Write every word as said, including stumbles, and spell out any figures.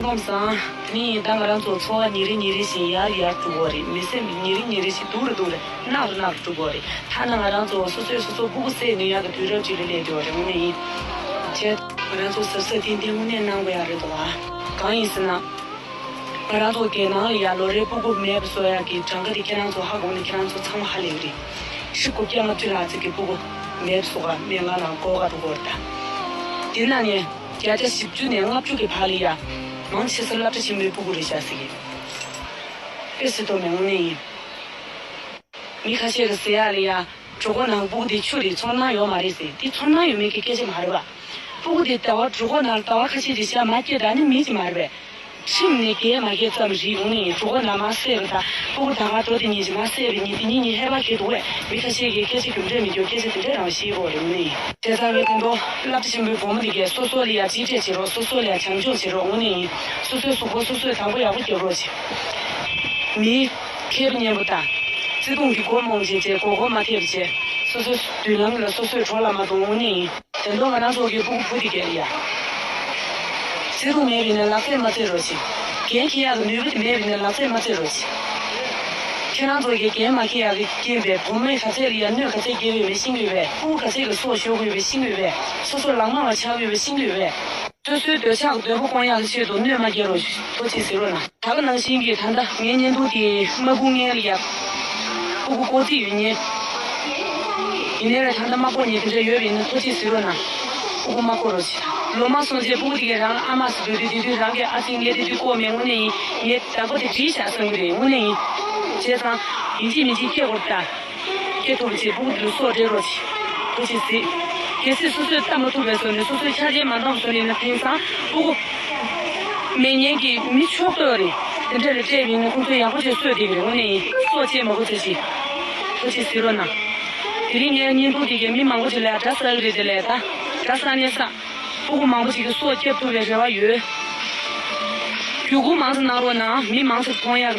ཁམས་བཟང་། དེ་ནས་ད་ང་རང་ཚོ་འཚོ་བ་ཉིན་རེ་ཉིན་རེ་བཞིན་ཡར་ཡར་འགྲོ་གི་རེད། མི་སེམས་ཉིན་རེ་ཉིན་རེ་བཞིན་སྡུག་རུ་སྡུག་རུ་ནག་རུ་ནག་རུ་འགྲོ་གི་རེད། ཐ་ན་ང་རང་ཚོ་སོ་སོས་སོ་སོ་སྤུ་གུ་བསད་ནུས་ཡག་གི་དུས་རབས་ཅིག་ལ་སླེབས་བསྡད་པ་རེད། དངོས་གནས་ཡིན། བྱས། ང་རང་ཚོ་གཟབ་གཟབ་ཏན་ཏན་དངོས་གནས་གནང་དགོས་ཡག་རེད་འདུག་ཨ། གང་ཡིན་ཟེར་ན། ང་རང་ཚོ་རྒྱལ་ནང་ལ་ཡ་ལོ་རེའི་སྤུ་གུ་མེད་པ་བཟོ་ཡག་གི་གྲངས་ཀ་དེ་ཁྱེད་རང་ཚོ་ཧ་གོ་ནས་ཁྱེད་རང་ཚོ་ཚང་མ་ཧ་ལས་ཀྱི་རེད། ཧྲི་དགུ་བརྒྱ་ལྔ་བཅུ་ལྷག་ཙམ་གྱི་སྤུ་གུ་མེད་པ་བཟོ་ག་སྨན་ཁང་ནང་འགོག་ག་འགྲོ་གི་རེད་ད། དེ་ན་ནས་བརྒྱ་ཆ་བཞི་བཅུ་ནས་ལྔ་བཅུ་གི་བར་ལ་ཡ་མང་ཆེ་ས་སློབ་གྲྭ་ཆེན་མོའི་སྤུ་གུ་རེད་ཤག་ཟེར་གི། དཔེ་སྲིད་དོ་མེད་དངོས་གནས་ཡིན། མི་ཁ་ཤས་ཀྱིས་ཟེར་ཡག་ལ་ཡ། གྲོད་ཁོག་ནང་སྤུ་གུ་དེ་ཆུ་རེད། ཚོར་སྣང་ཡོད་མ་རེད་ཟེར། དེ་ཚོར་སྣང་ཡོད་མེད་ཀྱི་སྐད་ཆ་མ་རེད་པ། སྤུ་གུ་དེ་ཟླ་བ་གྲོད་ཁོག་ནང་ཟླ་བ་ཁ་ཤས་ཅིག་བཞག་མ་སྐྱེས་ད་ནི་མི་ཅིག་མ་རེད་པས། ཁྲིམས་ནི་འགལ་མ་འགལ་ཙམ་རེད། དངོས་གནས་ཡིན། གྲོད་ཁོག་ནང་མ་བསད་པ་དང་སྤུ་གུ་ད་ག་འགྲོ་དེ་ཉིན་ཅིག་མ་བསད་པའི་ཉིན་དེ་ཉིན་ཉིན་ཧེ་བག་གི་འདུག་པས། མི་ཁ་ཤས་ཀྱིས་སྐད་ཆ་རྒྱུ་འབྲས་མི་འགྱུར་སྐད་ཆ་དེ་འདྲས་རང་བཤད་ཀྱི་ཡོད་རེད། དངོས་གནས་ཡིན། བྱས་ཙང་ངས་དེ་ཚོ་སློབ་གྲྭ་ཆེན་པོའི་བུ་མོ་དེ་གས་སོ་སོ་ལ་ཡ་གཅེས་སྤྲས་བྱེད་རོགས། སོ་སོ་ལ་ཡ་བྱམས་སྐྱོང་བྱེད་རོགས། དངོས་གནས་ཡིན། སོ་སོའི་གཟུགས་པོ་སོ་སོས་དང་པོ་ཡག་པོ་རྒྱབ་རོགས་བྱེད། མི། མཁས་པ་མཉན་པོ་དང་། བརྩེ་དུང་གི་སྒོ་རྨོངས་བྱས་བྱས་མགོ་སྐོར་མ་ཐེབས་བྱས། སོ་སོའི་མདུན་ལམ་ལ་སོ་སོས་གྲོགས་ལ་མ་གཏོང་། དངོས་གནས་ཡིན། དོན་དུ་ང་རང་ཚོ་གི་སྤུ་གུ་བུ་དེ་གས་ཡ། བརྩེ་དུང་མེད་པ་ཡིན་ན་ལག་རྩལ་མ་རྩེ་རོགས་བྱེད། འགན་འཁྱེར་ཡག་གི་ནུས་པ་དེ་མེད་པ་ཡིན་ན་ལག་རྩལ་མ་རྩེ་རོགས་བྱེད། ཁྱེད་རང་ཚོ་གི་འགན་མ་འཁྱེར་ཡག་གི་རྐྱེན་པས་བུ་མོའི་ག་ཚད་ལ་ཡ་གནོད་ག་ཚད་སྐྱེལ་གི་ཡོད་པའི་ཤེས་ཀྱི་ཡོད་པས། སྤུ་གུ་ག་ཚད་ཀྱི་སྲོག་ཤོར་གི་ཡོད་པའི་ཤེས་ཀྱི་ཡོད་པས། སོ་སོ་ལག་དམར་བ་ཆགས་ཀྱི་ཡོད་པའི་ཤེས་ཀྱི་ཡོད་པས། སོ་སོའི་འདོད་ཆགས་འདོད་པ་སྐོང་ཡག་གི་ཆེད་དུ་གནོད་མ་སྐྱེལ་རོགས། ཐུགས་རྗེ་ཆེ་ཟེར་རོགས་གནང་། ད་ག་ནང་བཞིན་གྱི་ད་ལྟ་ངའི་བརྙན་ཐུང་དེ་མ་སྒུག་སྔོན་ལ་ཡ། སྤུ་གུ་ལྐོག་རྫིས་ཡོད་མཁན། ཡིན་ནའི་ད་ལྟ་མ་ལྐོག་མཁན་དེ་འདྲ་ཡོད་པ་ཡིན་ན་ཐུགས་རྗེ་ཆེ་ཟེར་རོགས་གནང་། སྤུ་གུ་མ་ལྐོག་རོགས་བྱེད། ལོ་མ་སོང་རྗེས་སྤུ་གུ་དེ་གས་རང་ལ་ཨ་མ་ཟེར་འདོད་དུས། དེ་དུས་རང་གི་ཨ་ཙི་ངས་དེ་དུས་ལྐོག་མེད། དངོས་གནས་ཡིན། ངས་བདག་པོ་དེ་བྲིས་བཞག་བསམ་གྱི་རེད། དངོས་གནས་ཡིན། བྱས་ཙང་། ཡིན་གཅིག་མིན་གཅིག་སྐྱེ་དགོས་རེད་ད། སྐྱེ་ཐུབ་པ་བྱེད། སྤུ་གུ་དེ་ལ་སྲོག་སྤྲད་རོགས་བྱེད། ཐུགས་རྗེ་གཟིགས། གལ་སྲིད་སོ་སོས་བལྟ་མ་ཐུབ་པའི་བཟོ་ནས་སོ་སོའི་ཆ་རྐྱེན་མ་འདང་བཟོ་ནས་ཡིན་ན། དེང་སང་སྤུ་གུ་མེད་མཁན་གྱི་མི་ཕྱོགས་གཏོགས་རེད། དེ་འདྲ་ལ་སྤྲད་པ་ཡིན་ན་ཁོང་ཚོས་ཡག་པོ་བྱས་གསོས་བསྡད་ཀྱི་རེད། དངོས་གནས་ཡིན། སྲོག་བཅད་མ་དགོས་ཚོད་ཅིག། ཐུགས་རྗེ་གཟིགས་རོགས་གནང་། དེ་རིང་ངའི་བརྙན་ཐུང་དེ་གས་མི་མང་པོ་ཅིག་ལ་དགྲ་ཟ་གི་རེད། དེ་ལས་ད་དགྲ་ཟ་ནས་ཟ། སྤུ་གུ་མང་པོ་ཅིག་གི་སྲོག་སྐྱབས་ཐུབ་པའི་རེ་བ་ཡོད། བརྒྱུད་སྐུར་མང་ཙམ་གནང་རོགས་གནང་། མི་མང་ཙམ་མཐོང་ཡག་རེད།